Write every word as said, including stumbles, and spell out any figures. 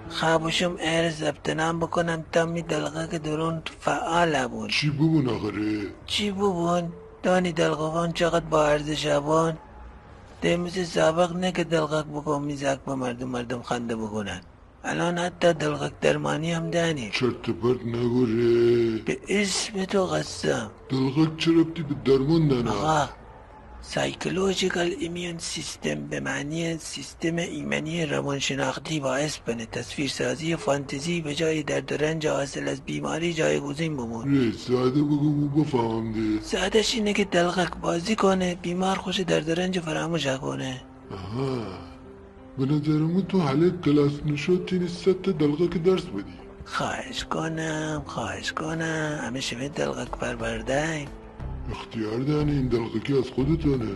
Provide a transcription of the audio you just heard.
خب بوشوم ایره ثبت نام بوکونم تا می دلقک درون فعال بون. چی بوبون آخه ره؟ چی بوبون؟ دانی دلقکان چقدر با ارزش بون؟ ده مثل سابق نه که دلقک بوکون میزک بمرده، مردم خنده بوکونن. الان حتی دلقک درمانی هم دانی. چرت و پرت نگو ره. به اسم تو قسم. دلقک چه ربطی به درمون دانه؟ آقا، سایکولوژیکال ایمیون سیستم به معنی سیستم ایمنی روانشناختی باعث بنه تصویرسازی فانتزی به جای درد و رنج حاصل از بیماری جایگزین بمون. ره، ساده بگو مو بفهمم ده. ساده‌ش اینه که دلقک بازی کنه، بیمار خوش درد و رنج فراموش کنه. آها. به نظر مو تو هله کلاس نوشو تینی صد تا دلقک درس بدی. خواهش کنم، خواهش کنم. همه شمه دلقک پرورده ایم. اختیار دانی، این دلقکی از خودتونه.